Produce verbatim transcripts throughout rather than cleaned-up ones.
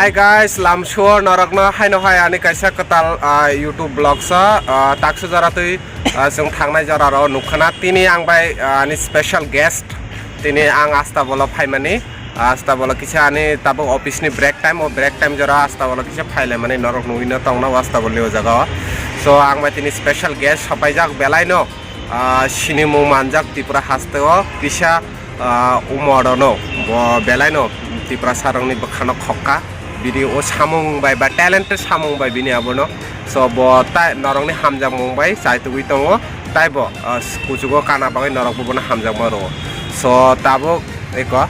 Hi guys, lamsuo norokno haino hai ani kaisa kwtal, ah, YouTube vlog sa, ah, taksu jora twi, ah, chwng thangnai jora ro nukha na. Tini ang bai, ah, ani special guest, tini ang Astabolo phaimani, Astabolo kisa ani tabuk office ni break time, o break time jora Astabolo kisa phailaimani norok nugwi no tongna o Astabolo ni o jaga o. So ang bai tini special guest sopaijak belai no, ah, sinimung manjak Tripura haste o kisa, ah, umor ono bo belai no Tiprasa rokni bwkhano khokka, bini o samung bai ba talented samung bai bini abono. So bo tai norokni hamjakmung bai chaitugwi tongo, taibo, ah, kuchugo kana bagwi norokbo bono hamjakma rwo. So tabuk eko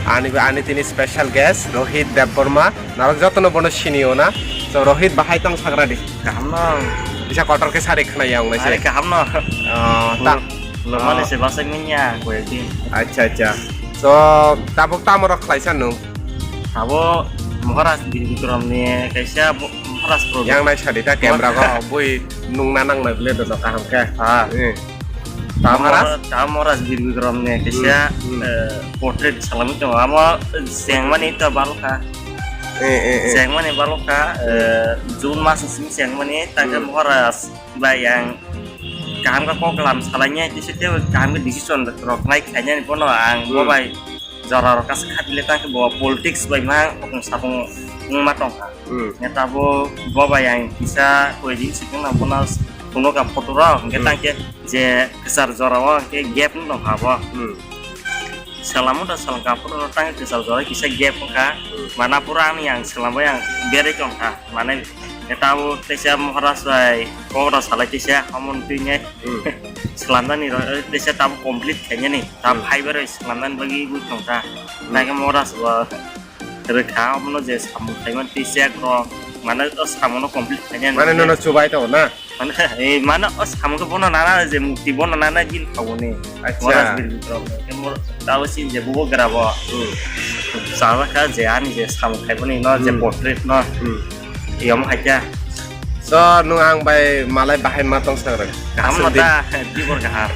ani, ani tini special guest Rohit Debbarma, norok jotono bono sinio na. So Rohit, bahai tong sagra di. Kaham no. Bisa kotor khe sari khna yang nai se. Are kaham no. Oh, ta. Lomani se basa minya koyekdin. Acha, acha. So tabuk tamo rok khlaisa nung? Abo Maharaj Bir Bikram ni kaisa bo-, Maharaj project. Yang nai sadi ta camera ko bui nung na nang na bile do kaham khe. Ah. Eh. Maharaj? Maharaj Bir Bikram ni kaisa, hmm, hmm, eh, portrait salami tongo. Amo sengmani ta balkha. Eh, eh, eh. Sengmani balkha, eh, June mas ni sengmani ta khe, hmm, Maharaj bai ang kaham khe kok lam salainai, tei se tei kaham khe decision rok nai khainani bono ang, hmm, bo bai jora rok kasa khatile ta khe bo politics bai ma hokong sapong wngma tongkha. Hmm. Neta bo, bo bai ang kisa koi din sikung na bono phunuk ang photo rok, hingke, hmm, ta khe je kwchar jora o hingke gap wng tongkha bo. Hmm. Salamo da salangka photo rok ta khe kwchar jora kisa gap wngkha. Hmm. Mana pura ani ang salambai ang berwi tongkha. Mane Eta abo teisa Maharaj bai kokra salai teisa amon twi nai. Hmm. Slamnani ro teisa tamo complete khainani. Ta, hmm, fiber bai slamnani bagwi bui tongkha. Hmm. Naikhe Maharaj bo rwkha omono je samung khaimani teisa rok mane o samono complete khainani. Mane nono chubai tongo na? Mane, eh, mane o samung khe bono nana je mukti bono nana din khawoni. Acha. Maharaj Bir Bikram. Khe mor-, tabo sin je bubo gra bo. Hmm. Chajak kha je ani je samung khaimani no je, hmm, portrait no. Hmm. Yom hai kya? So, nung ang bai malai bahai ma tong sagrang. Kaham no da, tibor kaham.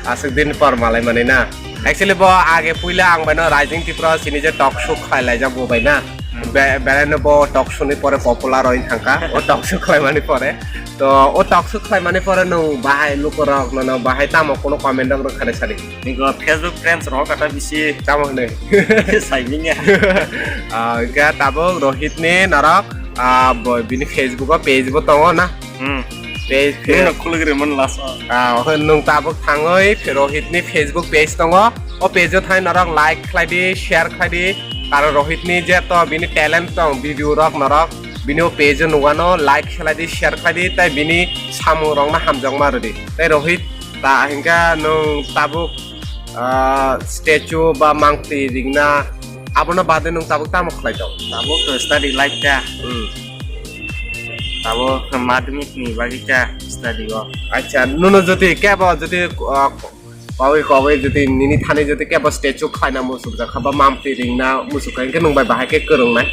Aswk din por malai mani na. Actually, bo age puila ang bai no Rising Tripura sini je talk show khlai laijak bo bai na. Hmm. Be-, belai no bo talk show ni pore popular oi thangka. O talk show khlai mani pore. To, o talk show khlai mani pore nung bahai luko rok no, no bahai tamo kono comment rok rwkha de sadi. Niko Facebook friends rok kata bisi. Tamo hwnwi? Saimanya. Ah, hingke tabuk Rohit ni norok, ah, bo, bini Facebook o page bo tongo na? Hmm. Page, nung page. No khulugri mon laso. Ah, hwn nung tabuk thangwi Rohit ni Facebook page tongo. O page o thai norok like khlai di, share khlai di. Karon Rohit ni je to bini talent tong, video rok norok bini o page o nugano like khlai di, share khlai di, tai bini samung rok no hamjakma rw di. Tai Rohit, ta hingke nung tabuk, ah, statue ba mangtwi ringna, abono bade nung tabuk tamo khlai tong? Tabuk to study life ta. Hmm. Tabuk madhyamik ni bagwi ta study o. Acha, nono jodi kebo jodi, ah, kowai kowai jodi nini thani jodi kebo statue khlaina musuk jakha ba mangtwi ringna musuk kha, hingke nung bai bahai khe kwrwng nai?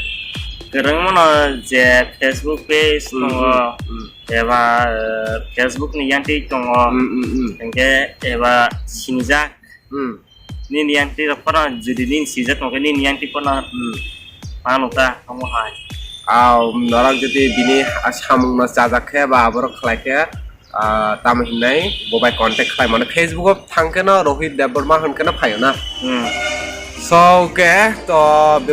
Kwrwng mano je Facebook page, hmm, tongo. Hmm, hmm. Eba, eh, Facebook ni yang twi tongo. Hmm, hmm, hmm. Hingke eba sinijak. Hmm. Nini yang twi rok phano jodi nini sijak tongkhe nini yang twi phano, hmm, mano ta omo hai. Aw, norok jodi bini samung no chajak khe ba aborok khlai khe, ah, tamo hinai bo bai contact khlai mano. Facebook o thang khe no Rohit Debbarma hwn khe no phaio na. Hmm. So, hwnkhe to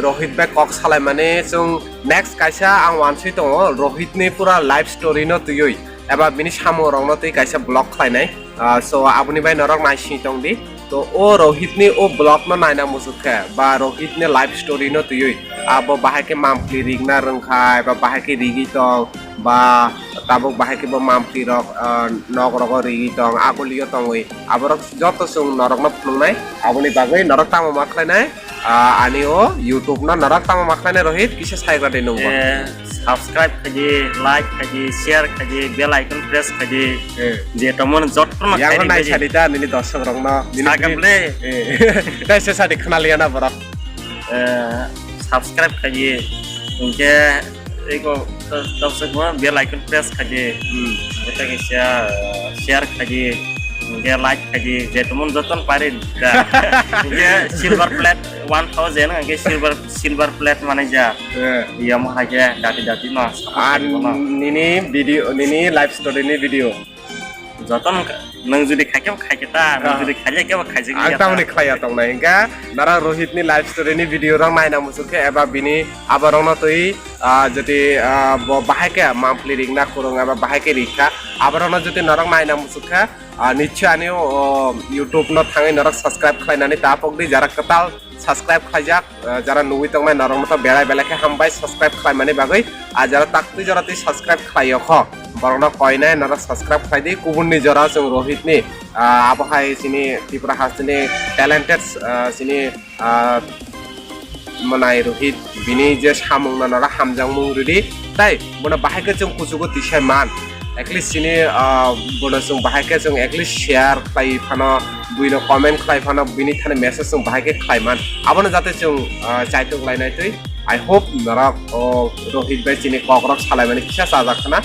Rohit bai kok salai mani chwng next kaisa ang wansui tongo Rohit ni pura life story no twiwi eba bini samung rok no twi kaisa vlog khlai nai. Ah, so aboni bai norok naising tong di. To o Rohit ni o vlog no naina musuk khe ba Rohit ni life story no twiwi abo bahai khe mampli rigna rwngkhai ba bahai khe rigwi tong ba tabuk bahai khe bo mampli rok, ah, nok rogo rigwi tong, agulio tongwi aborok joto chwng norok no phunuknai. Aboni bagwi norok tamo ma khlainai? Ah, ani o YouTube no norok tamo ma khlainai Rohit? Kisa saigra de nungbo. Eh, subscribe khaidi, like khaidi, share khaidi, bell icon press khaidi. Eh. Je tomon jotto no yang khaidi nai khaidi. Sadi ta nini dorsok rok no, nini sagam le. Eh. Dai se sadi khna liya na borok. Eh, subscribe khaidi. Hingke eko dorsok no bell icon press khaidi. Hmm. Beta kisa, eh, share khaidi. Hingke like khaidi, je tumon joton parin. Hingke silver plate one thousand, hingke silver, silver plate mane ja. Eh. Iya mo haike dati dati no. An nini video, nini life story ni video. Joton ka-, nang jodi khaike khaike ta, nang jodi khaike khaike. Ang tamoni khlaiya tongnai, hingke nara Rohit ni life story ni video rok naina muchuk khe eba bini aborok no twi, ah, jodi, ah, bo bahai khe monthly ringna khurung eba bahai khe rikha, aborok no jodi norok naina muchuk kha, ah, nichoi ani, o, YouTube no thangwi norok subscribe khlainani ta pokdi, jara kwtal subscribe khlaijak, ah, jara nugwi tongnai norok no to belai belai khe hambai subscribe khlaimani bagwi, ah, jara taktwi jora twi subscribe khlaio kho, borok no koinai norok subscribe khlaidi, kubun ni jora chwng Rohit ni, ah, abo hai chini Tripura hasteni talented, ah, chini, ah, Mwnai Rohit, bini je samung no norok hamjakmung rwdi, tai bono bahai khe chwng kuchugo tisai man. At least chini, ah, bono chwng bahai khe chwng at least share khlai phano, buino comment khlai phano, bini thani message chwng bahai khe khlai man. Abono jate chwng, ah, chaitok lainai twi. I hope norok o Rohit bai chini kok rok salaimani kisa chajak khna.